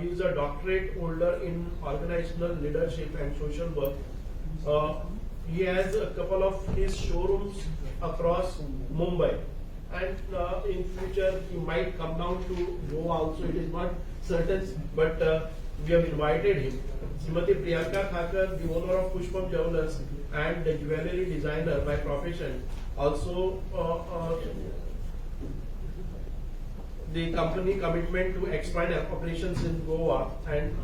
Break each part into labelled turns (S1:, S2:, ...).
S1: He is a doctorate holder in organizational leadership and social work. He has a couple of his showrooms across Mumbai, and in future he might come down to Goa also. It is not certain, but we have invited him. Srimati Priyanka Thakur, the owner of Pushpam Jewelers and the jewelry designer by profession, also the company commitment to expand operations in Goa and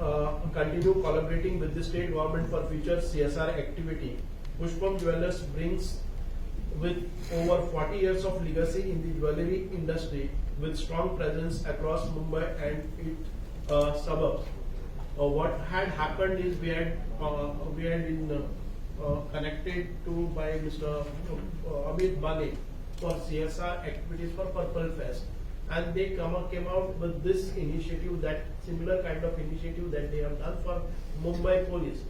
S1: continue collaborating with the state government for future CSR activity. Pushpam Jewelers brings with over 40 years of legacy in the jewelry industry with strong presence across Mumbai and its suburbs. What had happened is we had been connected to by Mr. Amit Bane for CSR activities for Purple Fest, and they came out with this initiative, that similar kind of initiative that they have done for Mumbai Police.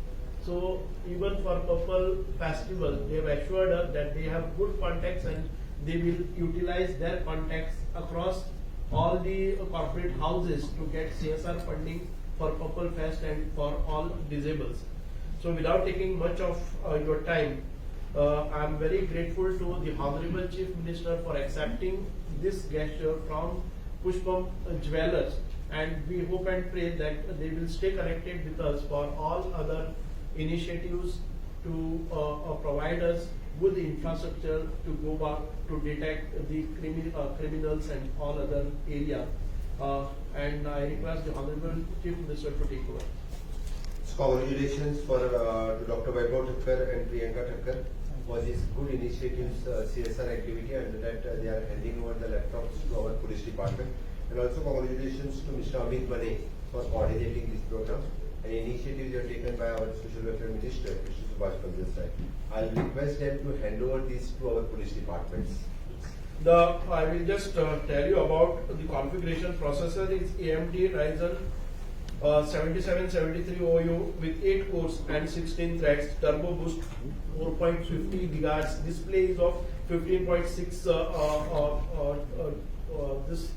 S1: So even for Purple Festival, they have assured us that they have good contacts and they will utilize their contacts across all the corporate houses to get CSR funding for Purple Fest and for all disabled. So without taking much of your time, I am very grateful to the Honorable Chief Minister for accepting this gesture from Pushpam Jewelers, and we hope and pray that they will stay connected with us for all other initiatives to provide us with the infrastructure to Goa to detect the criminals and all other area. And I request the Honorable Chief Minister to take over.
S2: Congratulations for to Dr. Vaibhav Thakker and Priyanka Thakker for this good initiatives, CSR activity, and that they are handing over the laptops to our police department. And also congratulations to Mr. Amit Bane for coordinating this program and initiatives are taken by our Social Welfare Minister, Mr. Subhash Phaldesai. I'll request them to hand over this to our police departments.
S1: I will just tell you about the configuration. Processor is AMD Ryzen 7773 OU with 8 cores and 16 threads, turbo boost 4.50 gigahertz, display is of 15.6 this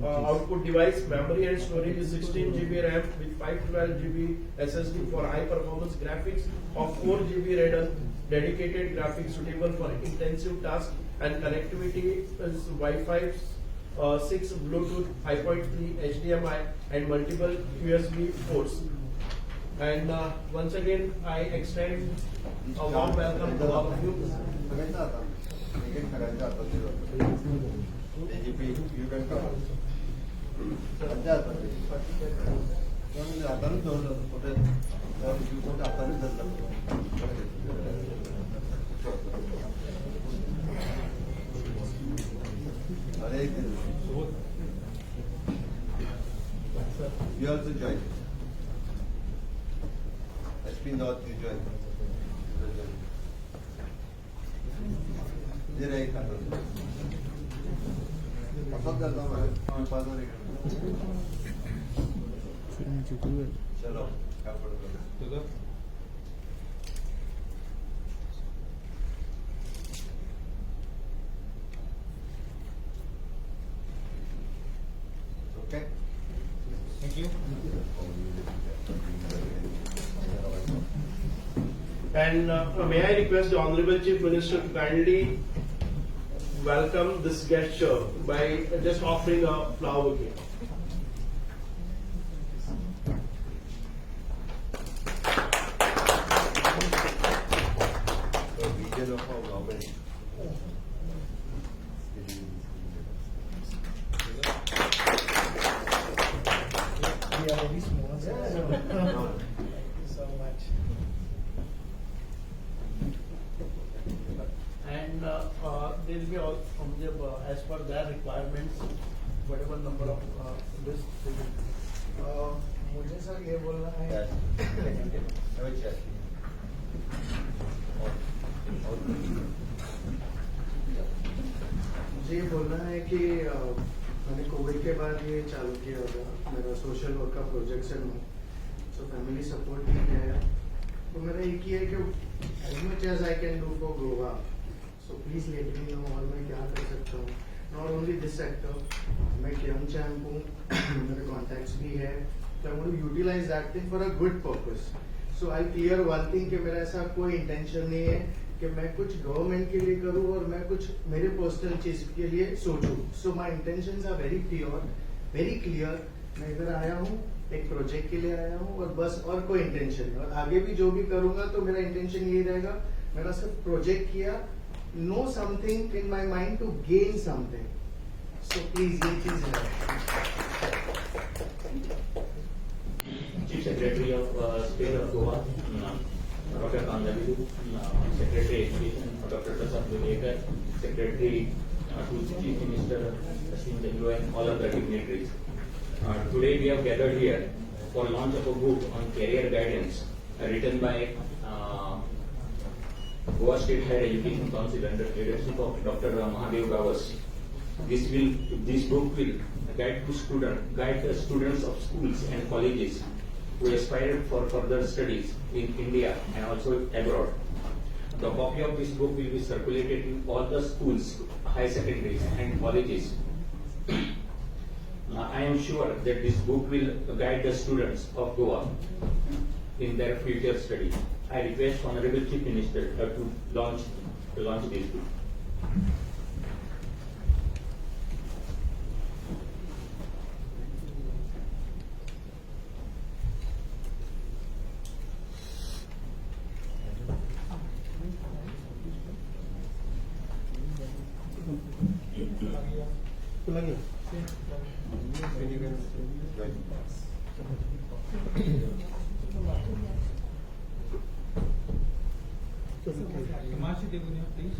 S1: output device, memory and storage is 16 GB RAM with 512 GB SSD for high performance graphics of 4 GB Radeon, dedicated graphics suitable for intensive tasks, and connectivity is Wi-Fi 6, Bluetooth 5.3, HDMI and multiple USB ports. And once again, I extend a warm welcome to all of you.
S2: You can come. You also join. SP North, you join. चलो. Okay.
S1: Thank you. And may I request the Honorable Chief Minister to kindly welcome this gesture by just offering a flower bouquet.
S2: The vision of our government.
S3: We are very small, sir. Thank you so much.
S1: And there will be all as per their requirements, whatever number of this they will be.
S3: मुझे sir ये बोलना है. मुझे ये बोलना है कि मैंने Covid K बाद ये चालू किया था मेरा सोशल वर्क का प्रोजेक्ट है, सो फैमिली सपोर्ट भी है. तो मेरा एक ही है कि as much as I can do for Goa, so please let me know और मैं क्या कर सकता हूँ. Not only this sector, मैं यंग चैम्प हूँ, मेरे कॉन्टैक्ट्स भी है. So I want to utilize that thing for a good purpose. So I clear one thing कि मेरा ऐसा कोई इंटेंशन नहीं है कि मैं कुछ गवर्नमेंट के लिए करूँ और मैं कुछ मेरे पर्सनल चीज के लिए सोचूं. So my intentions are very pure, very clear. मैं इधर आया हूँ, एक प्रोजेक्ट के लिए आया हूँ और बस, और कोई इंटेंशन नहीं. और आगे भी जो भी करूंगा तो मेरा इंटेंशन यही रहेगा, मेरा सिर्फ प्रोजेक्ट किया, no something in my mind to gain something. So please ये चीज है.
S4: Chief Secretary of State of Goa, Dr. Kandalidu, Secretary Education, Dr. Prasad Vivekar, Secretary to Chief Minister Ashwin Chandra and all other dignitaries. Today we have gathered here for launch of a book on career guidance written by Goa State Higher Education Council under leadership of Dr. Mahadev Gawas. This book will guide the students of schools and colleges who aspire for further studies in India and also abroad. The copy of this book will be circulated in all the schools, high secondaries and colleges. I am sure that this book will guide the students of Goa in their future studies. I request Honorable Chief Minister to launch this book.
S5: Please.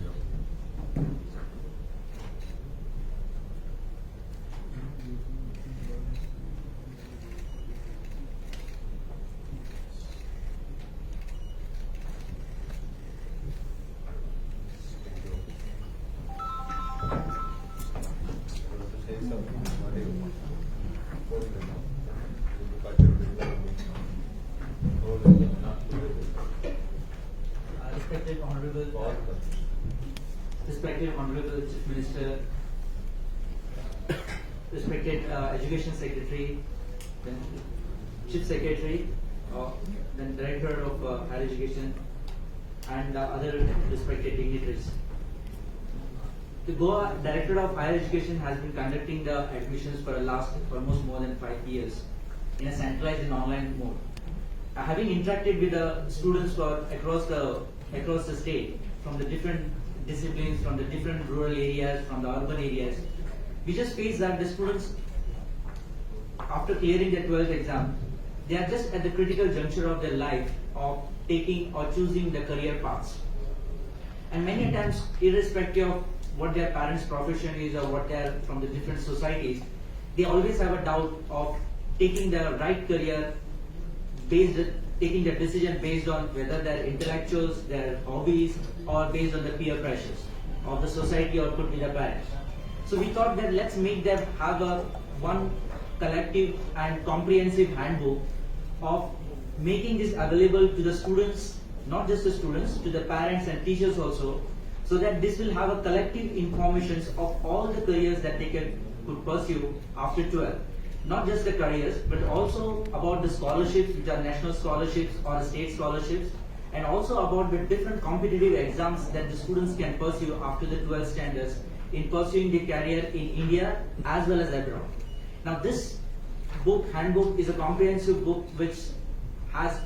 S6: Respected Honorable Chief Minister, respected Education Secretary, then Chief Secretary, then Director of Higher Education, and other respected dignitaries. The Goa Directorate of Higher Education has been conducting the admissions for the last almost more than 5 years in a centralized and online mode. Having interacted with the students for across the state, from the different disciplines, from the different rural areas, from the urban areas, we just face that the students, after clearing their 12th exam, they are just at the critical juncture of their life of taking or choosing the career paths. And many times, irrespective of what their parents' profession is or what they are from the different societies, they always have a doubt of taking the right career, taking the decision based on whether they're intellectuals, their hobbies, or based on the peer pressures of the society or could be the parents. So we thought that let's make them have a one collective and comprehensive handbook of making this available to the students, not just the students, to the parents and teachers also, so that this will have a collective information of all the careers that they could pursue after 12. Not just the careers, but also about the scholarships, which are national scholarships or state scholarships, and also about the different competitive exams that the students can pursue after the 12 standards in pursuing their career in India as well as abroad. Now this book, handbook, is a comprehensive book which has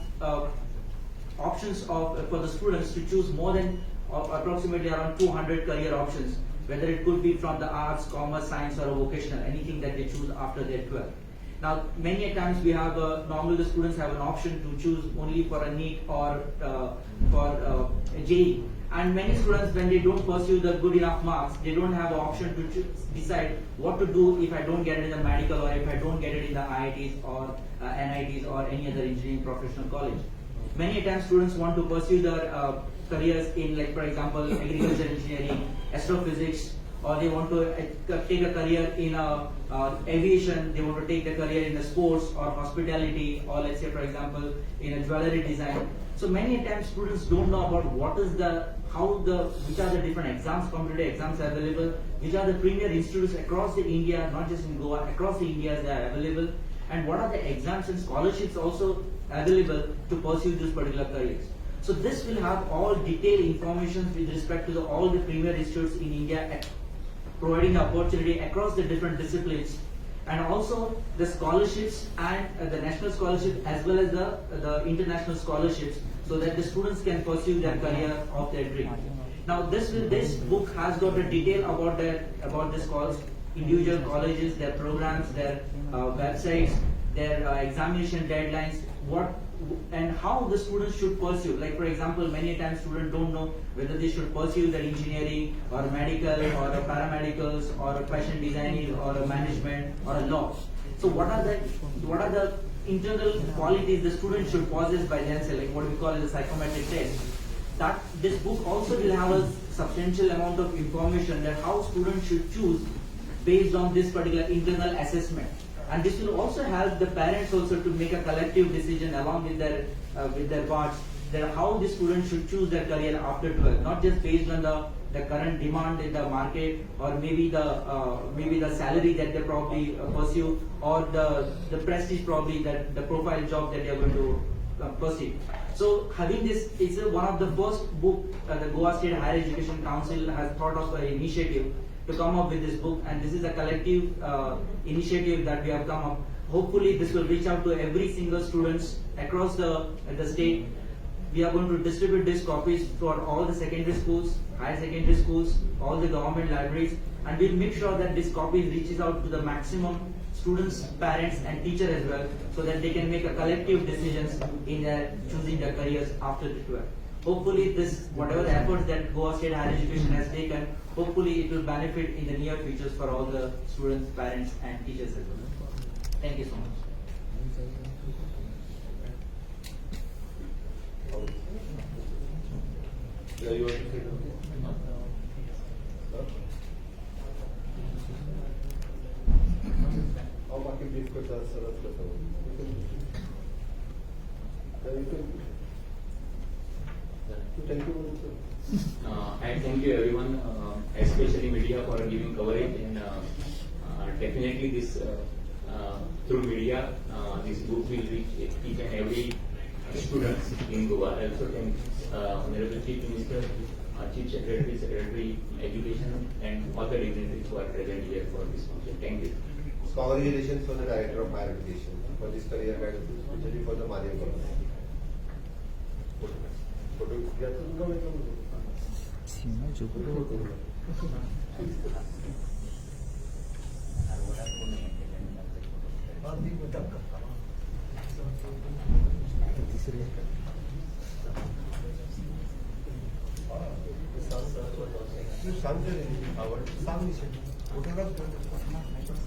S6: options for the students to choose more than approximately around 200 career options, whether it could be from the arts, commerce, science, or a vocational, anything that they choose after their 12. Now, many a times we have normally the students have an option to choose only for a NEET or for a JEE. And many students, when they don't pursue the good enough marks, they don't have an option to decide what to do if I don't get it in the medical or if I don't get it in the IITs or NITs or any other engineering professional college. Many a times students want to pursue their careers in, like for example, agriculture engineering, astrophysics, or they want to take a career in aviation, they want to take the career in the sports or hospitality, or let's say for example in a jewelry design. So many times students don't know about what is the, how the, which are the different exams, competitive exams available, which are the premier institutes across the India, not just in Goa, across the India they are available, and what are the exams and scholarships also available to pursue these particular careers. So this will have all detailed information with respect to all the premier institutes in India, providing the opportunity across the different disciplines, and also the scholarships and the national scholarship as well as the international scholarships, so that the students can pursue their career of their dream. Now this book has got a detail about this course, individual colleges, their programs, their websites, their examination deadlines, what and how the students should pursue. Like for example, many times students don't know whether they should pursue their engineering or medical or a paramedicals or a fashion designing or a management or a law. So what are the internal qualities the students should possess by themselves, like what we call as a psychometric test. That this book also will have a substantial amount of information that how students should choose based on this particular internal assessment. And this will also help the parents also to make a collective decision along with their wards, that how the students should choose their career after 12, not just based on the current demand in the market, or maybe the salary that they probably pursue, or the prestige probably that the profile job that they are going to pursue. So having this is one of the first book the Goa State Higher Education Council has thought of an initiative to come up with this book, and this is a collective initiative that we have come up. Hopefully this will reach out to every single students across the state. We are going to distribute these copies for all the secondary schools, higher secondary schools, all the government libraries, and we'll make sure that this copy reaches out to the maximum students, parents and teachers as well, so that they can make a collective decisions in their choosing their careers after the 12. Hopefully this, whatever the efforts that Goa State Higher Education has taken, hopefully it will benefit in the near futures for all the students, parents and teachers as well. Thank you so much.
S2: Yeah, you want to say something? No? हांव बाकी brief करता सरस करता. You can. Thank you.
S4: I thank you everyone, especially media for giving coverage, and definitely this through media this book will reach each and every students in Goa. I also thank Honorable Chief Minister, Chief Secretary, Secretary Education, and all the dignitaries who are present here for this function. Thank you.
S2: Congratulations for the Director of Higher Education for this career guidance, especially for the Mahadev College. Photo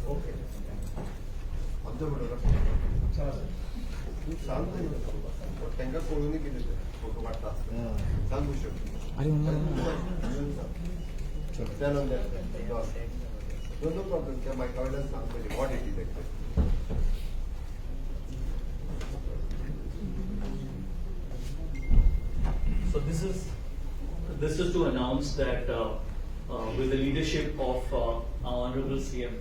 S2: okay आमचो photograph सांग तांकां कळून कितें photo काडटा सांगू शकता. No problem. त्या मायका वयल्यान सांग पयलीं what it is exactly.
S7: So this is to announce that with the leadership of our Honorable CM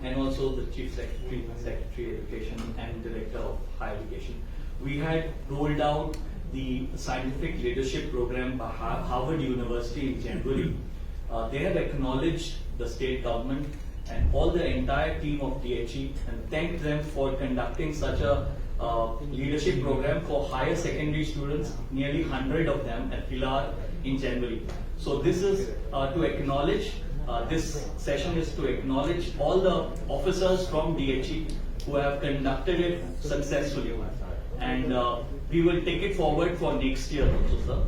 S7: and also the Chief Secretary, Secretary Education and Director of Higher Education, we had rolled out the Scientific Leadership Program by Harvard University in January. They have acknowledged the state government and all the entire team of DHE and thanked them for conducting such a leadership program for higher secondary students, nearly 100 of them at Pilar in January. So this is to acknowledge, this session is to acknowledge all the officers from DHE who have conducted it successfully. And we will take it forward for next year also, sir.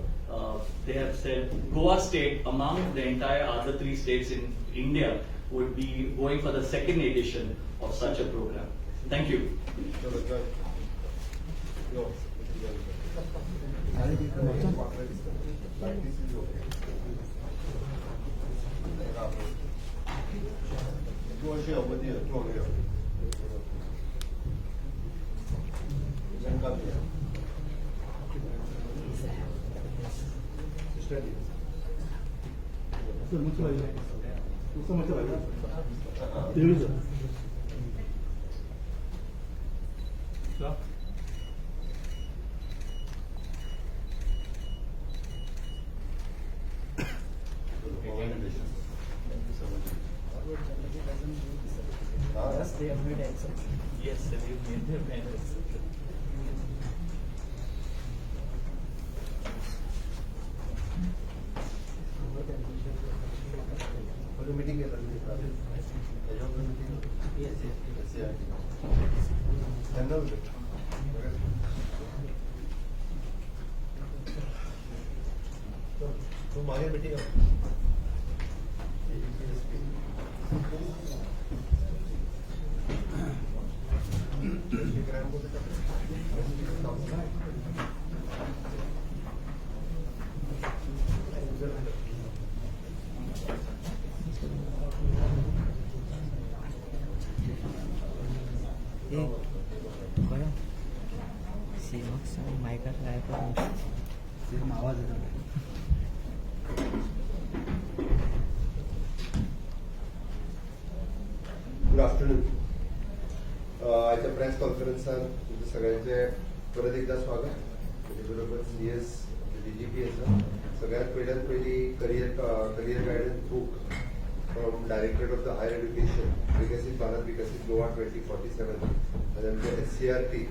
S7: They have said Goa state among the entire other 3 states in India would be going for the 2nd edition of such a program. Thank you.
S5: Mishra.
S7: Thank you so much.
S6: Just they have made exception.
S7: Yes, we have made them an exception.
S2: Meeting
S6: Yes, yes.
S2: केन्ना तूं मागीर meeting.
S6: आवाज येतो.
S2: Good afternoon. आयच्या press कॉन्फरन्सान तुमच्या सगळ्यांचे परत एकदा स्वागत. म्हजे बरोबर सीएस, डीजीपी आसा. सगळ्यात पयल्यात पयली career guidance book from Directorate of the Higher Education, विकसीत भारत विकसीत गोवा 2047 आनी आमचे एससीईआरटी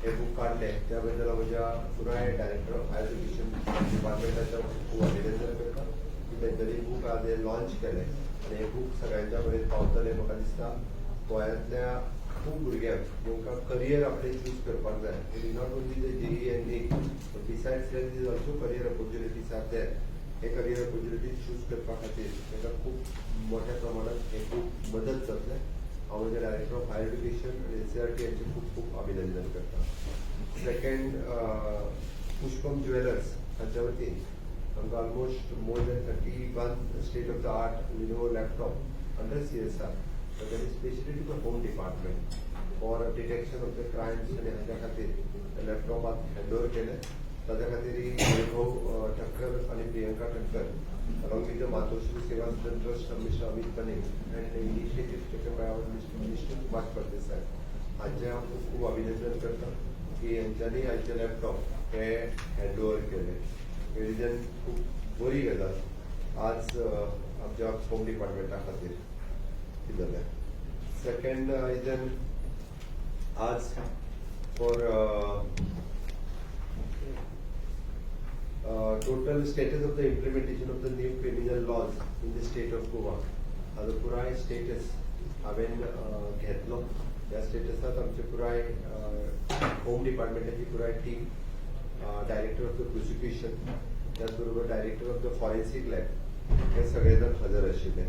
S2: हे बूक काडले त्या बद्दल हांव म्हज्या पुराय डायरेक्टर ऑफ हायर एज्युकेशन डिपार्टमेंटाच्या खूब अभिनंदन करता की तेंच्यांनी बूक आज हे लॉन्च केले आनी हे बूक सगळ्यांच्या मेरेन पावतले. म्हाका दिसता गोंयांतल्या खूब भुरग्यांक जेंकां करियर आपलें चूज करपाक जाय, it is not only the JEE and NEET, but besides that is also career opportunities are there. Hey career opportunities choose करपा खातीर तांकां खूब मोठ्या प्रमाणात हे खूब मदत जातलें. हांव म्हज्या डायरेक्टर ऑफ हायर एज्युकेशन आनी एससीईआरटी हांचें खूब खूब अभिनंदन करता. सेकंड, पुष्पम ज्वेलर्स हांच्या वतीन आमकां almost more than 31 state of the art Lenovo laptop under CSR, that is specially to the Home Department for detection of the crimes आनी हाच्या खातीर लॅपटॉप आज हँड ओवर केले. ताच्या खातीर वैभव ठक्कर आनी Priyanka Thakkar along with the Matoshri Seva Sadan Trust, Mr. Amit Pane, and the initiative taken by our Mr. Mr. Subhash Pardesai हांचें हांव खूब खूब अभिनंदन करता की हेंच्यांनी आयचे लॅपटॉप हे हँड ओवर केले. रिजन खूब बरी गजाल आज आमच्या होम डिपार्टमेंटा खातीर कितें जालें. सेकंड is an आज for total status of the implementation of the new criminal laws in the state of Goa. हाजो पुराय स्टेटस हांवें घेतलो. ह्या स्टेटसांत आमचे पुराय होम डिपार्टमेंटाची पुराय team, director of the prosecution, त्याच बरोबर director of the forensic lab हे सगळे जाण हजर आशिल्ले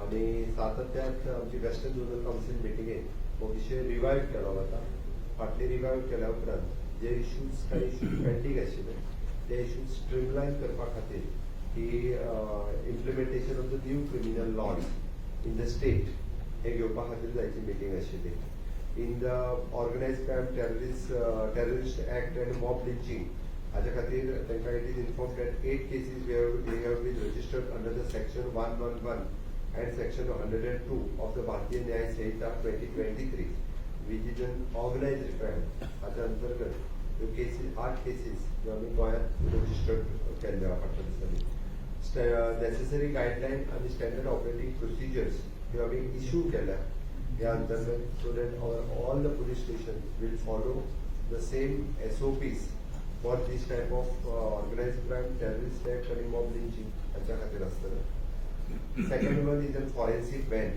S2: आनी सातत्यात आमची वेस्टर्न झोनल कावन्सील मिटिंगेत हो विशय रिवायव केलो वता. फाटली रिवायव केल्या उपरांत जे इश्यूज, कांय इश्यूज पेंडींग आशिल्ले ते इश्यूज स्ट्रीमलायन करपा खातीर ही implementation of the new criminal laws in the state हे घेवपा खातीर जायची मिटींग आशिल्ली. In the Organised Crime, Terrorist Act and mob lynching हाच्या खातीर तांकां it is inform that eight cases we have been registered under the section 111 and section 102 of the Bharatiya Nyaya Sanhita 2023, which is an organised crime. हाच्या अंतर्गत ह्यो cases, आठ cases ज्यो आमी गोंयांत रजिस्टर्ड केल्ल्यो आहा फाटल्या दिसांनी, नेसेसरी गायडलायन आनी स्टँडर्ड ऑपरेटींग प्रोसिजर्स ह्यो आमी इश्यू केल्या ह्या अंतर्गत, so that our all the police station will follow the same SOPs for this type of organised crime, terrorist act आनी मॉब लिंचिंग हाच्या खातीर आसतलें. Second one is an forensic van.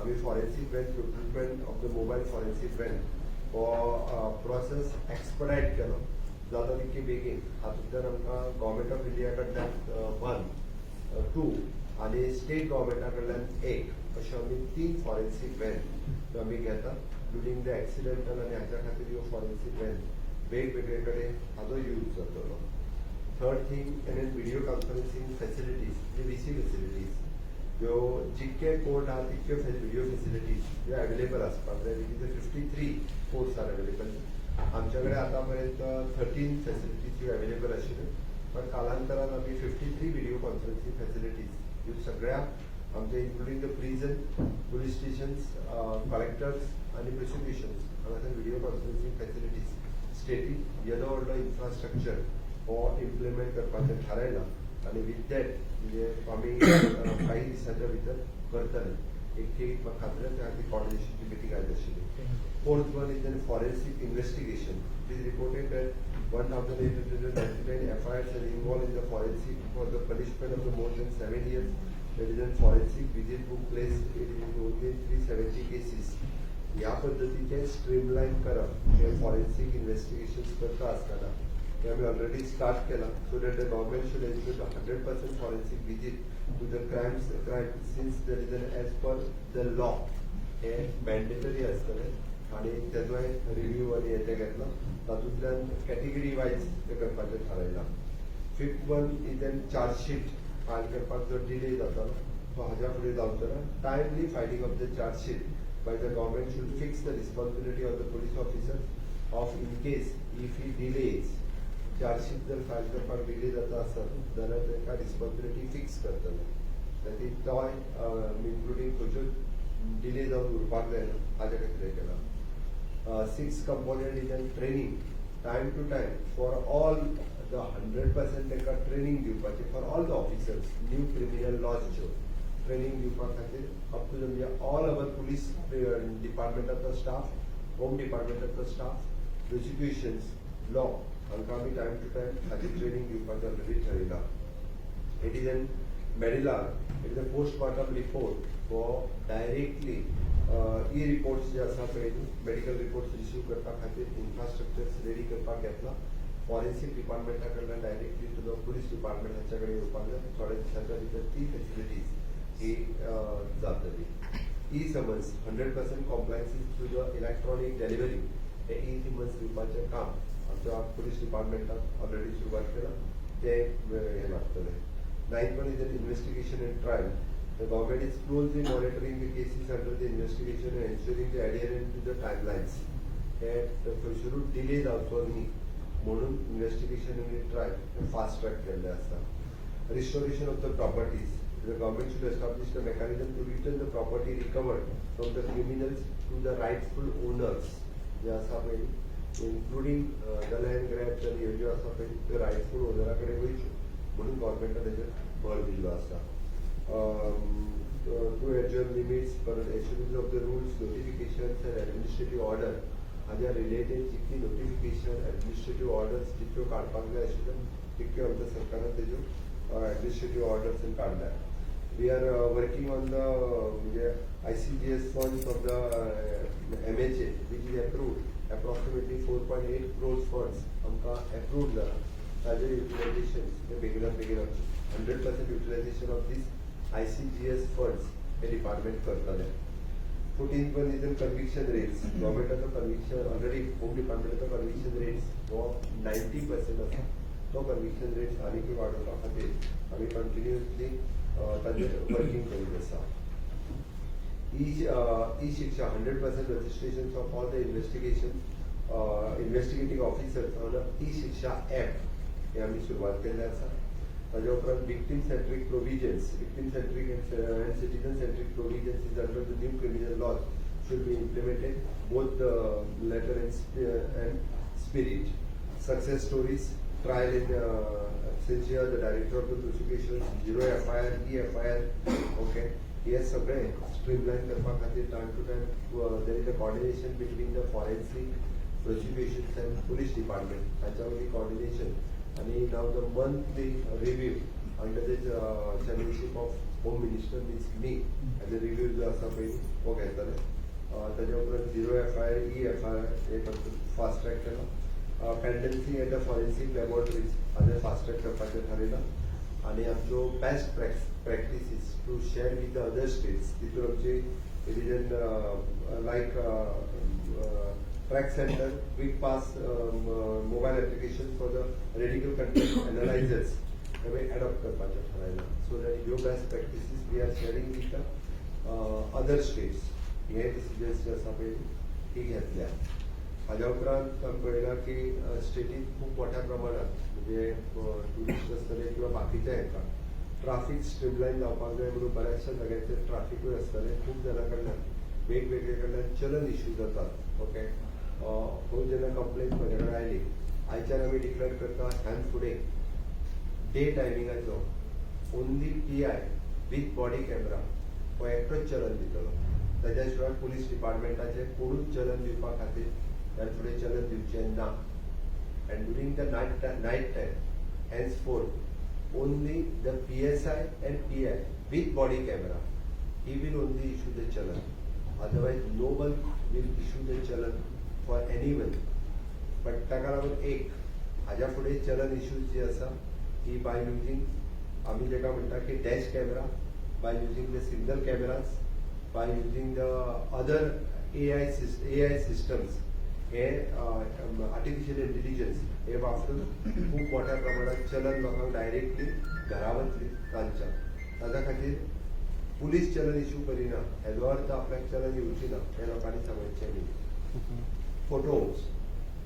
S2: आमी forensic van, procurement of the mobile forensic van हो process expedite केलो जाता तितके बेगीन. हातूंतल्यान आमकां गव्हर्मेंट ऑफ इंडिया कडल्यान वन, टू आनी स्टेट गव्हर्मेंटा कडल्यान एक अश्यो आमी तीन फॉरेन्सीक व्हॅन ह्यो आमी घेतात ड्युरींग the accidental आनी हाच्या खातीर ह्यो फॉरेन्सीक व्हॅन वेगवेगळे कडेन हाजो यूज जातलो. Third thing, and video conferencing facilities, VC facilities ज्यो जितके कोर्ट आहा तितक्यो व्हिडिओ फेसिलिटीज ज्यो अवेलेबल आसपाक जाय, which is 53 courts are available. आमच्या कडेन आतां पर्यंत 13 फेसिलिटीज ह्यो अवेलेबल आशिल्ल्यो, पण कालांतरान आमी 53 व्हिडिओ कॉन्फरन्सिंग फेसिलिटीज ह्यो सगळ्या आमच्या, including the prison, police stations, collectors आनी प्रोसिक्युशन्स हांगासर व्हिडिओ कॉन्फरन्सिंग फॅसिलिटीज स्टेटीन येदो व्हडलो इन्फ्रास्ट्रक्चर हो इम्प्लिमेंट करपाचें थारायलां आनी विथ that म्हणजे आमी काही दिसांच्या भितर करतले. एक ही म्हाका खात्री आसा, त्या खातीर कॉर्डिनेशनची मिटींग आयज आशिल्ली. Fourth one is an forensic investigation. It is reported that 1,899 FIRs are involved in the forensic for the punishment of the more than 7 years. That is an forensic visit took place in only 370 cases. ह्या पद्दतीचे स्ट्रीमलायन करप हे forensic investigation करता आसतना हे आमी already start केलां, so that the government should ensure 100% forensic visit to the crime scenes, that is an as per the law hey mandatory आसतलें आनी तेजोय रिव्यू आनी हे ते घेतला, तातूंतल्यान कॅटेगरी वायज ते करपाचें थारायलां. Fifth one is an chargesheet file करपाक जो डिले जातालो तो हाज्या फुडें जावचो ना. Timely filing of the chargesheet by the government should fix the responsibility of the police officer of in case if he delays. Chargesheet जर फायल करपाक डिले जाता आसत जाल्यार ताका रिस्पॉन्सिबिलिटी फिक्स करतले. खातीर तोय इन्क्लुडींग खंयच्यो डिले जावन उरपाक जायना हाज्या खातीर हें केलां. Sixth component is an training time to time for all the 100% तांकां ट्रेनिंग दिवपाचें for all the officers. New criminal लॉजच्यो training दिवपा खातीर अप टू म्हणजे ऑल our police डिपार्टमेंटाचो स्टाफ, होम डिपार्टमेंटाचो स्टाफ, प्रोसिक्युशन्स, लॉ हांकां आमी टायम टू टायम हाची ट्रेनिंग दिवपाचें ऑलरेडी ठरयलां. It is an MediLOR, it is a postmortem report for directly e-reports जे आसा पळय न्हू, मेडिकल रिपोर्ट्स रिसीव करपा खातीर इन्फ्रास्ट्रक्चर रेडी करपाक घेतला. फॉरेन्सिक डिपार्टमेंटा कडल्यान directly to the police department हांच्या कडेन येवपाक जाय. थोड्या दिसांच्या भितर ती फॅसिलिटीज ही जातली. E summons, 100% compliance through the electronic delivery. हे ई समन्स दिवपाचें काम आमच्या पुलीस डिपार्टमेंटान ऑलरेडी सुरवात केलां, ते हें लागतलें. Ninth one is an investigation and trial. The government is closely monitoring the cases under the investigation and ensuring the adherence to the timelines. हे खंयसरूच डिले जावचो न्ही म्हणून इन्व्हेस्टिगेशन आनी ट्रायल हे फास्ट ट्रॅक केल्ले आसा. Restoration of the properties. The government should establish the mechanism to return the property recovered from the criminals to the rightful owners. जे आसा पळय, इन्क्लुडींग the land grabs आनी ह्यो ज्यो आसा पळय, त्यो रायटफूल ओनरा कडेन वयच्यो म्हणून गव्हर्मेंटान तेजेर भर दिल्लो आसा. To adjourn limits परत issuance of the rules, notifications and administrative order हाज्या रिलेटेड जितली नोटिफिकेशन, एडमिनिस्ट्रेटीव ऑर्डर्स जितक्यो काडपाक जाय आशिल्ल्यो तितक्यो आमच्या सरकारान तेज्यो एडमिनिस्ट्रेटीव ऑर्डर्स काडल्या. We are working on the म्हणजे ICGS funds of the MHA, which is approved, approximately 4.8 crores funds आमकां अप्रूव्ड जाला. ताजे युटिलायझेशन हे बेगिनात बेगीन 100% utilization of this ICGS funds hey department करतले. 14th one is in conviction rates. गव्हर्मेंटाचो conviction already, home डिपार्टमेंटाचो conviction rates हो 90% आसा. तो कन्विक्शन रेट्स आनीकूय वाडोवपा खातीर आमी कंटिन्युअसली ताजेर वर्किंग करीत आसा. E Shiksha, 100% registration of all the investigation investigating officers on e Shiksha app हे आमी सुरवात केल्ले आसा. ताज्या उपरांत victim centric provisions, victim centric and citizen centric provisions is under the new criminal laws should be implemented, both the letter and spirit. Success stories, trial in absentia, the director of the prosecution, zero FIR, e-FIR, okay. हे सगळे स्ट्रीमलायन करपा खातीर time to time there is a coordination between the forensic, prosecution and police department हांच्या मदीं coordination आनी now the monthly review under the chairmanship of home minister, means me, as a review जो आसा पळय हो घेतले. ताच्या उपरांत zero FIR, e FIR हे फास्ट ट्रॅक केला. Pendency at the forensic laboratories हाजेर फास्ट ट्रॅक करपाचें थारयलां आनी आमच्यो best practices to share with the other states, तितून आमची it is an like track center, quick pass mobile application for the radical content analyzers आमी adopt करपाचें थारायलां, so that ह्यो best practices we are sharing with the other states. हे decisions जे आसा पळय ती घेतल्या. हाज्या उपरांत आमी पळयलां की स्टेटीन खूब मोठ्या प्रमाणात म्हणजे ट्युरिस्ट आसतले किंवा बाकीच्या हांकां ट्राफीक स्ट्रीमलायन जावपाक जाय म्हणून बऱ्याचशा जाग्यांचेर ट्राफिकूय आसतलें. खूब जाणां कडल्यान, वेगवेगळे कडल्यान चलन इश्यू जातात, ओके. हो जेन्ना कंप्लेन म्हजे कडेन आयली, आयच्यान आमी डिक्लेअर करता, ह्यान फुडें day टायमिंगाचो only PI with body camera हो एकटोच चलन दितलो. ताज्या शिवाय पुलीस डिपार्टमेंटाचे कोणूच चलन दिवपा खातीर ह्यान फुडें चलन दिवचें ना. And during the night time, henceforth only the PSI and PI with body camera, he will only issue the challan. Otherwise no one will issue the challan for anyone. But ताका लागून एक हाज्या फुडें चलन इश्यूज जी आसा ती बाय using आमी जेका म्हणटा की dash camera, by using the signal cameras, by using the other AI systems, hey artificial intelligence हे वापरून खूब मोठ्या प्रमाणात चलन लोकांक डायरेक्टली घरा वतली तांच्या. ताज्या खातीर पुलीस चलन इश्यू करिना हेजो अर्थ आपल्याक चलन येवची ना हें लोकांनी समजचें न्ही. Photos,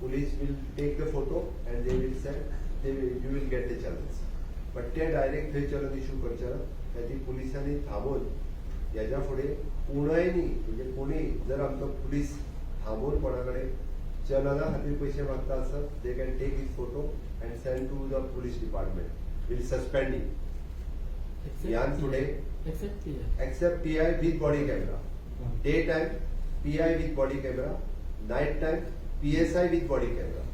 S2: police will take the photo and they will send, they will you will get the challans. But ते डायरेक्ट थंय चलन इश्यू करचे ना. त्या पुलिसांनी थांबोवन हेज्या फुडें कोणय न्ही, म्हणजे कोणूय जर आमचो पुलीस थांबोवन कोणा कडेन चलना खातीर पयशे मागता आसत, they can take his photo and send to the police department, will suspend him. ह्यान फुडें
S8: Except PI.
S2: Except PI with body camera. Day time PI with body camera, night time PSI with body camera.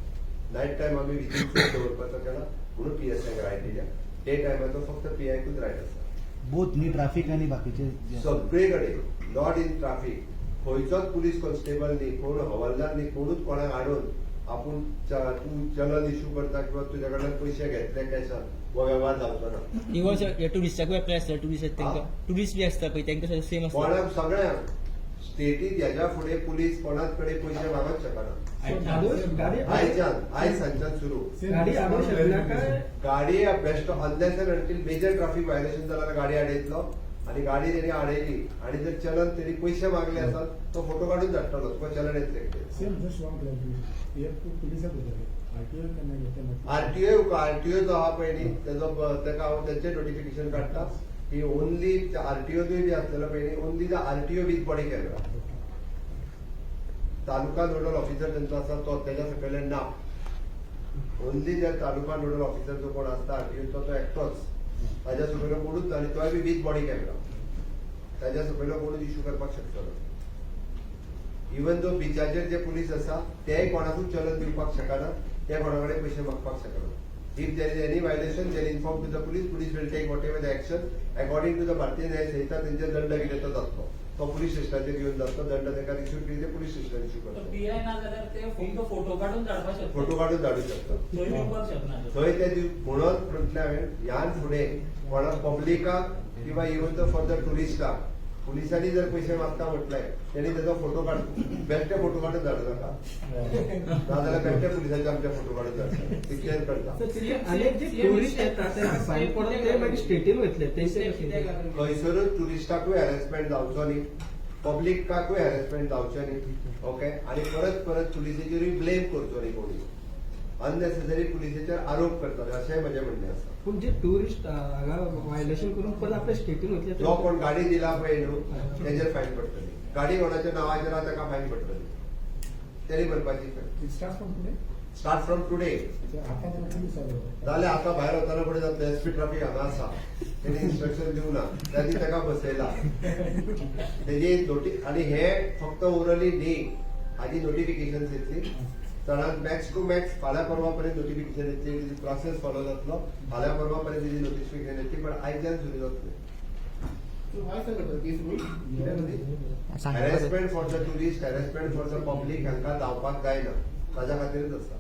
S2: Night time आमी vigil दवरपाचो केला म्हणून PSI right दिल्या. Day टायमाचो फक्त पीआयकूच right आसा.
S9: Both न्ही, ट्राफीक आनी बाकीचे जे आसा.
S2: सगळे कडेन, not in traffic, खंयचोच पुलीस कॉन्स्टेबल न्ही, कोण हवालदार न्ही, कोणूच कोणाक हाडून आपूण तूं चलन इश्यू करता किंवा तुज्या कडल्यान पयशे घेतले कॅशान, हो वेव्हार जावचो ना.
S8: इवन टुरिस्टाकूय अप्लाय आसता, टुरिस्ट तांकां, टुरिस्ट बी आसता पळय, तांकां सेम आसता.
S2: कोणाक, सगळ्यांक स्टेटीत ह्याच्या फुडें पुलीस कोणाच कडेन पयशे मागत शकना.
S5: गाडी
S2: आयच्यान, आयज सांजच्यान सुरू.
S5: गाडी आडोवंक शकना काय?
S2: गाडी best unless and until major traffic violation जाल्यार गाडी आडयतलो. आनी गाडी तेणी आडयली आनी जर चलन तेणी पयशे मागले आसत, तो फोटो काडून धाडटलो, तुका चलन येतलें कितें.
S10: Same, just one clarification. हे पुलिसाक वयतले, आरटीओ केन्ना घेतले?
S2: आरटीओ, आरटीओ जो आहा पळय न्ही, तेजो तेका हांव तेंचे नोटिफिकेशन काडटा की ओनली आरटीओ बी आसलेलो पळय न्ही, only the RTO with body camera. Taluka nodal officer तेंचो आसा तो, तेज्या सकयल्यान ना. Only the taluka nodal officer जो कोण आसता आरटीओचो, तो एकटोच, ताज्या सकयलो कोणूच ना आनी तोय बी विथ बॉडी कॅमेरा. ताज्या सकयलो कोणूच इश्यू करपाक शकतलो. इवन दो बिचाचेर जे पुलीस आसा तेय कोणाकूच चलन दिवपाक शकना, ते कोणा कडेन पयशे मागपाक शकना. If there is any violation, they inform to the police, police will take whatever the action according to the Bharatiya Nyaya Sanhita. तेंचेर दंड कितें तो जातलो, तो पुलीस स्टेशनाचेर घेवन जातलो दंड. ताका इश्यू कितें ते पुलीस स्टेशनार इश्यू करतलो.
S11: पीआय ना जाल्यार ते फक्त फोटो काडून धाडपाक शकता?
S2: फोटो काडून धाडूं शकता.
S11: थंय दिवपाक शकना?
S2: थंय ते म्हणून म्हटलें हांवें, ह्यान फुडें कोणा पब्लिकाक किंवा इवन the for the टुरिस्टाक पुलिसांनी जर पयशे मागता म्हटलें, तेणी तेजो फोटो काड, बेश्टे फोटो काडून धाडू नाका. नाजाल्यार बेश्टे पुलिसांचे आमचे फोटो काडून धाडटा, तितलें करता.
S5: अनेक जे टुरिस्ट येतात तांकां फायन पडत, ते मागीर स्टेटीन वयतले, तेंचे कशें?
S2: खंयसरूच टुरिस्टाकूय हॅरेसमेंट जावचो न्ही, पब्लिकाकूय हॅरेसमेंट जावचें न्ही, ओके? आनी परत परत पुलिसेचेरूय ब्लेम करचो न्ही. कोणी अननेसेसरी पुलिसेचेर आरोप करतले अशेंय म्हजें म्हणणें आसा.
S5: पूण जे टुरिस्ट हांगा व्हायलेशन करून परत आपल्या स्टेटीन वयतले?
S2: जो कोण गाडी दिला पळय न्हू, तेजेर फायन पडटली. गाडी कोणाच्या नांवाचेर आहा ताका फायन पडटली, तेणी भरपाची fine.
S10: Start from today?
S2: Start from today.
S10: आता पुलीस आलो.
S2: जाल्यार आतां भायर वतना फुडें जातलें. एसपी ट्राफीक हांगा आसा, तेणी इन्स्ट्रक्शन दिवना, त्या दीस ताका बसयला. तेजी नोटी आनी हे फक्त ओरली न्ही, हाजी नोटिफिकेशन येतली चडांत मॅक्स टू मॅक्स फाल्यां परवा पर्यंत नोटिफिकेशन येतली. प्रोसेस फॉलो जातलो, फाल्यां परवा पर्यंत तेजी नोटिफिकेशन येतली, पण आयच्यान सुरू जातलें. Harassment for the tourist, harassment for the public हांकां जावपाक जायना, ताज्या खातीरच आसा.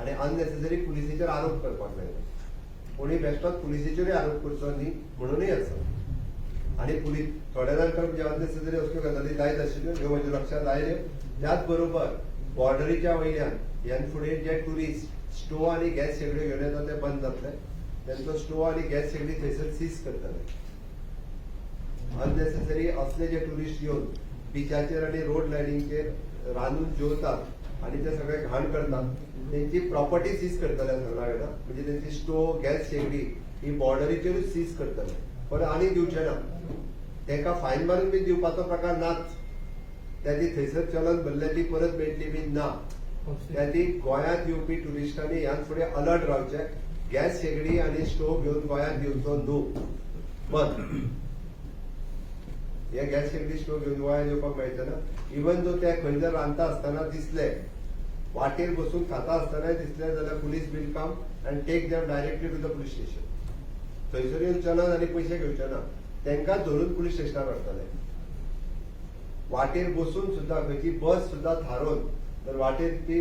S2: आनी अननेसेसरी पुलिसेचेर आरोप करपाक जायना, कोणी बेश्टोच पुलिसेचेरूय आरोप करचो न्ही म्हणूनय आसा. आनी पुलीस थोड्या जाण म्हणजे अननेसेसरी असल्यो गजाली जायत आशिल्ल्यो, ह्यो म्हज्या लक्षात आयल्यो. त्याच बरोबर बॉर्डरीच्या वयल्यान ह्यान फुडें जे टुरिस्ट स्टोव आनी गॅस शेगड्यो घेवन येता ते बंद जातले. तेंचो स्टोव आनी गॅस शेगडी थंयसर सीज करतले. अननेसेसरी असले जे टुरिस्ट येवन बिचाचेर आनी रोड लायनीचेर रांदून जेवतात आनी ते सगळे घाण करतात, तेंची प्रॉपर्टी सीज करतले सगळ्या वेळा. म्हणजे तेंची स्टोव, गॅस शेगडी ही बॉर्डरीचेरूच सीज करतले, पण आनी दिवचे ना. तांकां फायन मारून बी दिवपाचो प्रकार नाच. त्या ती थंयसर चलन भरले ती परत मेळटली बी ना. त्या ती गोंयांत येवपी ट्युरिस्टांनी ह्यान फुडें अलर्ट रावचें. गॅस शेगडी आनी स्टोव घेवन गोंयांत येवचो न्हू, बंद. हे गॅस शेगडी स्टोव घेवन गोंयांत येवपाक मेळचें ना. इवन दो ते खंय जर रांदता आसतना दिसले, वाटेर बसून खाता आसतनाय दिसले जाल्यार police will come and take them directly to the police station. थंयसर येवन चलन आनी पयशे घेवचे ना, तांकां धरून पुलीस स्टेशनार व्हरतले. वाटेर बसून सुद्दां खंयची बस सुद्दां थारोवन तर वाटेर ती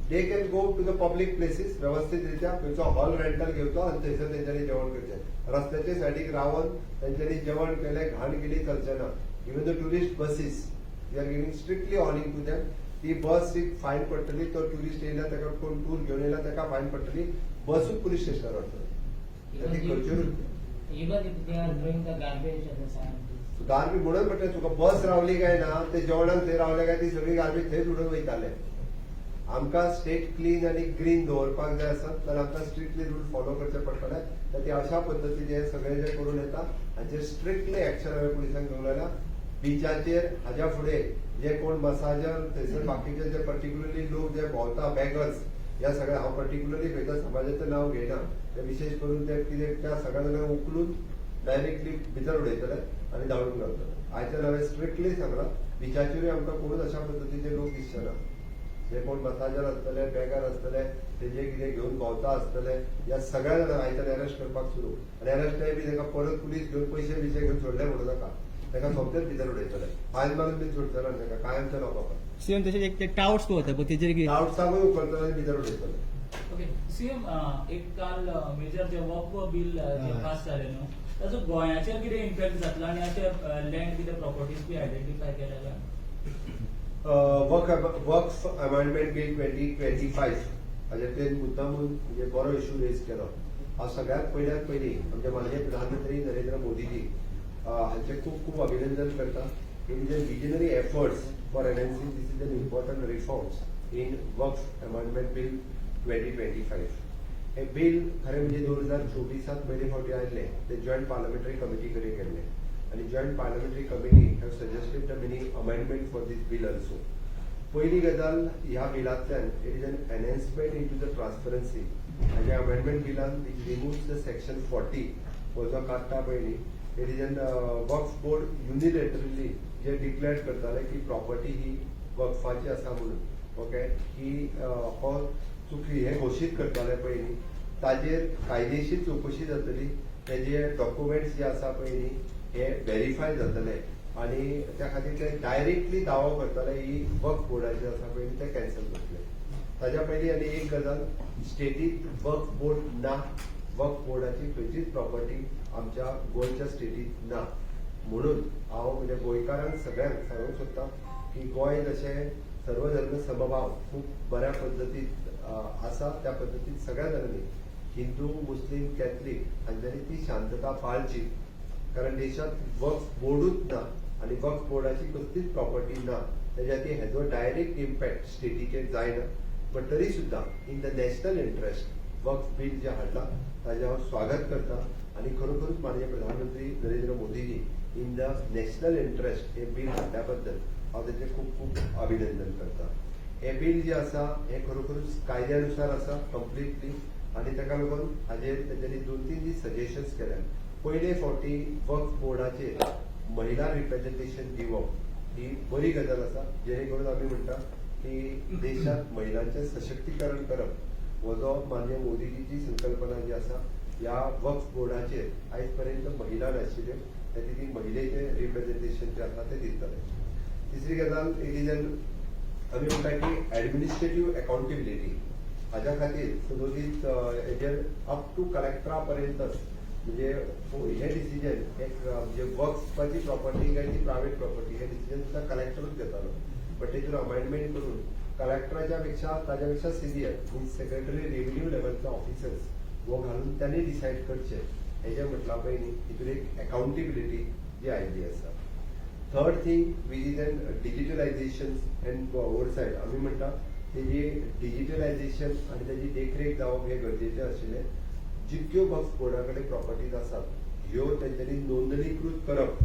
S2: they can go to the public places वेवस्थीत रित्या खंयचो हॉल रेंटल घेवचो आनी थंयसर तेंच्यांनी जेवण करचें. रस्त्याचे सायडीक रावन तेंच्यांनी जेवण केलें, घाण केली, चलचें ना. Even the tourist buses, we are giving strictly warning to them. ती बस एक फायन पडटली. तो ट्युरिस्ट येयला, ताका कोण टूर घेवन येयला, ताका फायन पडटली. बसूच पुलीस स्टेशनार व्हरतले. ती खंयच्यो
S11: Even if they are throwing the garbage at the side.
S2: Garbage म्हणून म्हटलें तुका, बस रावली काय ना, ते जेवणाक थंय रावले काय ती सगळी गार्बेज थंयच उडोवन वयताले. आमकां स्टेट क्लीन आनी ग्रीन दवरपाक जाय आसत जाल्यार आमकां स्ट्रिक्टली रूल फॉलो करचे पडटले. तर ते अशा पद्दतीन हे सगळे जे करून येता हाचेर स्ट्रिक्टली एक्शन हांवें पुलिसांक घेवंक लायला. बिचाचेर हाज्या फुडें जे कोण मसाजर थंयसर बाकीचे जे पर्टिक्युलरली लोक जे भोंवता, बेगर्स, ह्या सगळ्या, हांव पर्टिक्युलरली खंयच्या समाजाचें नांव घेयना, ते विशेश करून ते कितें त्या सगळ्या जाणांक उखलून डायरेक्टली भितर उडयतले आनी धांवडून घालतले. आयच्यान हांवें स्ट्रिक्टली सांगलां, बिचाचेरूय आमकां कोणूच अशा पद्दतीचे लोक दिसचे ना. जे कोण मसाजर आसतले, बेगर आसतले, ते जे कितें घेवन भोंवता आसतले, ह्या सगळ्या जाणांक आयच्यान अरेस्ट करपाक सुरू. आनी अरेस्ट बी तांकां परत पुलीस घेवन पयशे बिशे घेवन सोडले म्हणूं नाका, ताका सोमतेच भितर उडयतले. फायन मारून बीन सोडचले ना ताका, कायमच्या लोकांक.
S8: सीएम, तशेंच एक ते टावट्स पळोवता पळय, तेजेर कितें?
S2: टावट्साकूय उखलतले आनी भितर उडयतले.
S11: ओके सीएम, एक काल मेजर जे वक्फ बील जे पास जालें न्हू, ताचो गोंयाचेर कितें इम्पॅक्ट जातलो आनी अशे लँड कितें प्रॉपर्टीज बी आयडेंटिफाय केल्या काय?
S2: Waqf Amendment Bill 2025 हाजेर ते मुद्दामून म्हणजे बरो इशू रेज केलो. हांव सगळ्यात पयल्यात पयलीं आमचे माननीय प्रधानमंत्री नरेंद्र मोदीजी हांचे खूब खूब अभिनंदन करता in the visionary efforts for enhancing this is an important reforms in Waqf Amendment Bill 2025. हे बील खरें म्हणजे 2024 त पयले फावटी आयिल्लें, ते जॉयंट पार्लमेंटरी कमिटी कडेन गेल्ले आनी Joint Parliamentary Committee have suggested the many amendment for this bill also. पयली गजाल, ह्या बिलांतल्यान it is an enhancement into the transparency. हाज्या अमेंडमेंट बिलान which रिमूव्स the section 40 हो जो काडटा पळय न्ही, it is an Waqf Board unilaterally J declare करताले की प्रॉपर्टी ही वक्फाची आसा म्हणून, ओके, की हो चुकी हे घोशीत करताले पळय न्ही, ताजेर कायदेशीर चवकशी जातली. तेजे डॉक्युमेंट्स जे आसा पळय न्ही, हे व्हेरीफाय जातले आनी त्या खातीर ते डायरेक्टली दावो करताले ही वक्फ बोर्डाची आसा पळय न्ही, ते कॅन्सल करतले. ताज्या पयलीं आनी एक गजाल, स्टेटीत वक्फ बोर्ड ना. वक्फ बोर्डाची खंयचीच प्रॉपर्टी आमच्या गोंयच्या स्टेटीत ना. म्हणून हांव म्हणजे गोंयकारांक सगळ्यांक सांगूंक सोदता की गोंय जशें सर्वधर्म समभाव खूब बऱ्या पद्दतीत आसा, त्या पद्दतीत सगळ्या जाणांनी, हिंदू, मुस्लीम, कॅथलीक, हांच्यांनी ती शांतता पाळची. कारण देशात वक्फ बोर्डूच ना आनी वक्फ बोर्डाची कसलीच प्रॉपर्टी ना, तेज्या खातीर हेजो डायरेक्ट इम्पॅक्ट स्टेटीचेर जायना. बट तरी सुद्दां in the national interest Waqf Bill जे हाडलां ताजें हांव स्वागत करता आनी खरोखरूच माननीय प्रधानमंत्री नरेंद्र मोदीजी in the national interest hey bill हाडल्या बद्दल हांव तेचें खूब खूब अभिनंदन करता. हें बील जें आसा हें खरोखरूच कायद्यानुसार आसा कंप्लिटली आनी ताका लागून हाजेर तेंच्यांनी दोन तीन दीस सजेशन्स केल्यात. पयले फावटी वक्फ बोर्डाचेर महिला रिप्रेझेंटेशन दिवप ही बरी गजाल आसा, जेणे करून आमी म्हणटा की देशात महिलांचें सशक्तीकरण करप हो जो माननीय मोदीजीची संकल्पना जी आसा, ह्या वक्फ बोर्डाचेर आयज पर्यंत महिला नाशिल्ल्यो, त्या ती महिलेचें रिप्रेझेंटेशन जें आसा तें दितले. तिसरी गजाल, it is an आमी म्हणटा की ऍडमिनिस्ट्रेटिव्ह अकाउंटेबिलिटी हाज्या खातीर सदोदीत हेजेर अप टू कलेक्टरा पर्यंतच, म्हणजे हे डिसिजन एक म्हणजे वक्फाची प्रॉपर्टी काय ती प्रायव्हेट प्रॉपर्टी हे डिसिजन सुद्दां कलेक्टरूच घेतालो. बट तेतून अमेंडमेंट करून कलेक्टराच्या पेक्षा, ताज्या पेक्षा सिनियर मिन्स सेक्रेटरी रेव्हेन्यू लेवलचो ऑफिसर्स हो घालून त्यांनी डिसायड करचे हेजें म्हटलां पळय न्ही, हितून एक अकाउंटेबिलिटी जी आयिल्ली आसा. Third thing which is an digitalization and oversight. आमी म्हणटा तेजी डिजिटलायझेशन आनी तेजी देखरेख जावप हें गरजेचें आशिल्लें. जितक्यो वक्फ बोर्डा कडेन प्रॉपर्टीज आसात, ह्यो तेंच्यांनी नोंदणीकृत करप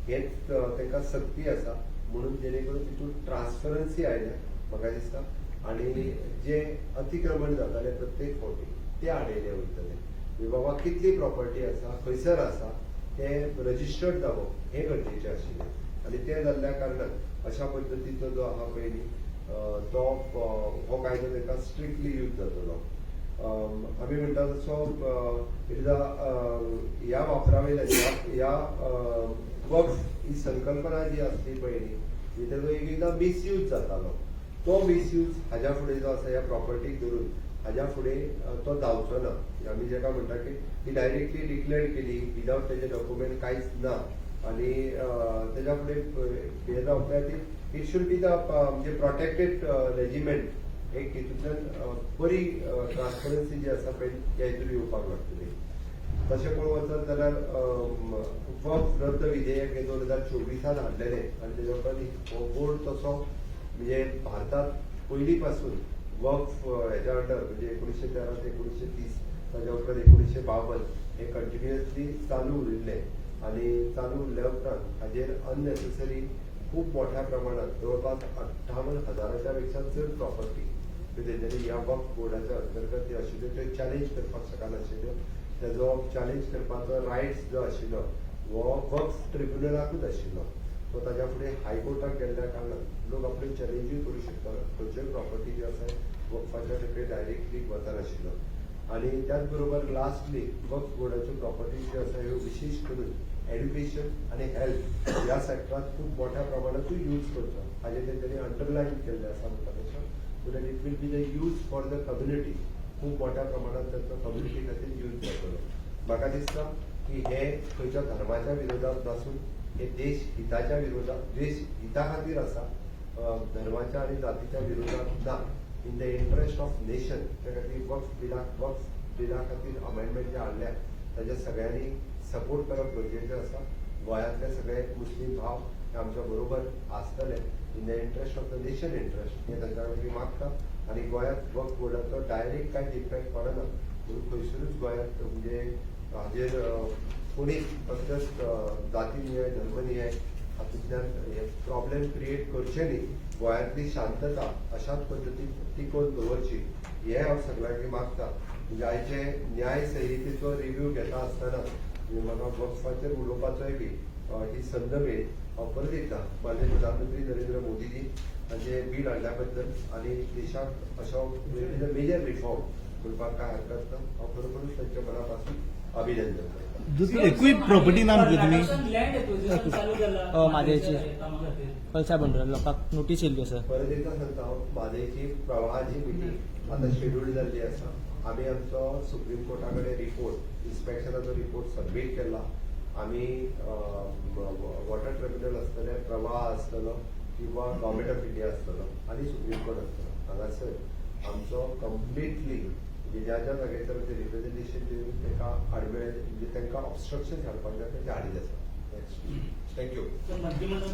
S2: हेच तांकां सक्ती आसा. म्हणून जेणे करून तितून ट्रान्सपरन्सी आयल्या म्हाका दिसता आनी जे अतिक्रमण जाताले प्रत्येक फावटी ते आडयले वयतले. म्हणजे बाबा कितली प्रॉपर्टी आसा, खंयसर आसा तें रजिस्टर्ड जावप हें गरजेचें आशिल्लें आनी तें जाल्ल्या कारणान अशा पद्दतीचो जो आहा पळय न्ही तो हो कायदो ताका स्ट्रिक्टली यूज जातलो. आमी म्हणटा तसो it is a ह्या वापरा वयल्यान ह्या वक्फ ही संकल्पना जी आसली पळय न्ही तेजो एक एकदां मिसयूज जातालो. तो मिसयूज हाज्या फुडें जो आसा ह्या प्रॉपर्टीक धरून हाज्या फुडें तो जावचो ना. आमी जेका म्हणटा की ती डायरेक्टली डिक्लेअर केली विदावट तेजे डॉक्युमेंट कांयच ना आनी तेज्या फुडें हें जावप ती it should be the म्हणजे प्रोटेक्टेड रेजिमेंट एक हितूंतल्यान बरी ट्रान्सपरन्सी जी आसा पळय त्या हितून येवपाक लागतली. तशें पळोवंक वचत जाल्यार वक्फ रद्द विधेयक हे 2024 हाडलेलें आनी तेज्या उपरांत हो बोर्ड तसो म्हणजे भारतांत पयलीं पासून वक्फ हेज्या अंडर म्हणजे 1913 ते 1930, ताज्या उपरांत 1952 हे कंटिन्युअसली चालू उरिल्लें आनी चालू उरल्या उपरांत हाजेर अननेसेसरी खूब मोठ्या प्रमाणात जवळपास 58,000च्या पेक्षा चड प्रॉपर्टी तेंच्यांनी ह्या वक्फ बोर्डाच्या अंतर्गत ती आशिल्ल्यो त्यो चॅलेंज करपाक शकनाशिल्ल्यो. तेजो चॅलेंज करपाचो रायट्स जो आशिल्लो हो वक्फ ट्रिब्युनलाकूच आशिल्लो. तो ताज्या फुडें हायकोर्टाक गेल्ल्या कारणान लोक आपल्यो चॅलेंजूय करूं शकतालो. खंयच्योय प्रॉपर्टी ज्यो आसा वक्फाच्या खातीर डायरेक्टली वचनाशिल्लो. आनी त्याच बरोबर लास्टली वक्फ बोर्डाच्यो प्रॉपर्टी ज्यो आसा ह्यो विशेश करून एड्युकेशन आनी हेल्थ ह्या सेक्टरांत खूब मोठ्या प्रमाणातूय यूज करचो हाजें तेंच्यांनी अंडरलायन केल्लें आसा म्हणटा तशें, so that it will be the use for the community. खूब मोठ्या प्रमाणात ताचो कम्युनिटी खातीर यूज जातलो. म्हाका दिसता की हे खंयच्या धर्माच्या विरोधात नासून हे देश हिताच्या विरोधात, देश हिता खातीर आसा, धर्माच्या आनी जातीच्या विरोधात ना, in the interest of nation. त्या खातीर वक्फ बिला खातीर अमेंडमेंट जे हाडल्या ताच्या सगळ्यांनी सपोर्ट करप गरजेचें आसा. गोंयांतले सगळे मुस्लीम भाव हे आमच्या बरोबर आसतले in the interest of the nation interest हे तांच्या कडेन मागता. आनी गोंयांत वक्फ बोर्डाचो डायरेक्ट कांयच इम्पॅक्ट पडना म्हणून खंयसरूच गोंयांत म्हणजे हाजेर कोणीच कसलेच जाती नियाय, धर्म नियाय हातूंतल्यान हे प्रॉब्लेम क्रिएट करचे न्ही. गोंयांतली शांतता अशाच पद्दतीन टिकोवन दवरची हें हांव सगळ्यांक मागता. म्हणजे आयचे न्याय संहितेचो रिव्यू घेता आसतना म्हणजे म्हाका वक्फाचेर उलोवपाचोय बी ही संद मेळ्ळी. हांव परत एकदां माननीय प्रधानमंत्री नरेंद्र मोदीजी हांचे बील हाडल्या बद्दल आनी देशाक असो मेजर रिफॉर्म म्हणपाक कांय हरकत ना, हांव खरोखरूच तांच्या मना पासून अभिनंदन करता.
S9: दुसरी एकूय प्रॉपर्टी ना म्हटली तुमी?
S11: लँड एक्विजिशन चालू जाला
S8: म्हादयची.
S11: कामा खातीर.
S8: कळसा बंडोरा लोकांक नोटीस येयल्ली आसा.
S2: परत एकदां सांगता हांव, म्हादयची प्रवाहाची मिटींग आतां शेड्यूल जाल्ली आसा. आमी आमचो सुप्रीम कोर्टा कडेन रिपोर्ट, इन्स्पेक्शनाचो रिपोर्ट सबमीट केला. आमी वॉटर ट्रिब्युनल आसतले, प्रवाह आसतलो किंवा गव्हर्मेंट ऑफ इंडिया आसतलो आनी सुप्रीम कोर्ट आसतलो, हांगासर आमचो कंप्लिटली म्हणजे ज्या ज्या जाग्याचेर आमचें रिप्रेझेंटेशन दिवन ताका आडमेळे म्हणजे तांकां ऑबस्ट्रक्शन हाडपाक जाय तें हाडीत आसा. Thank you.
S11: तर मंत्रिमंडळ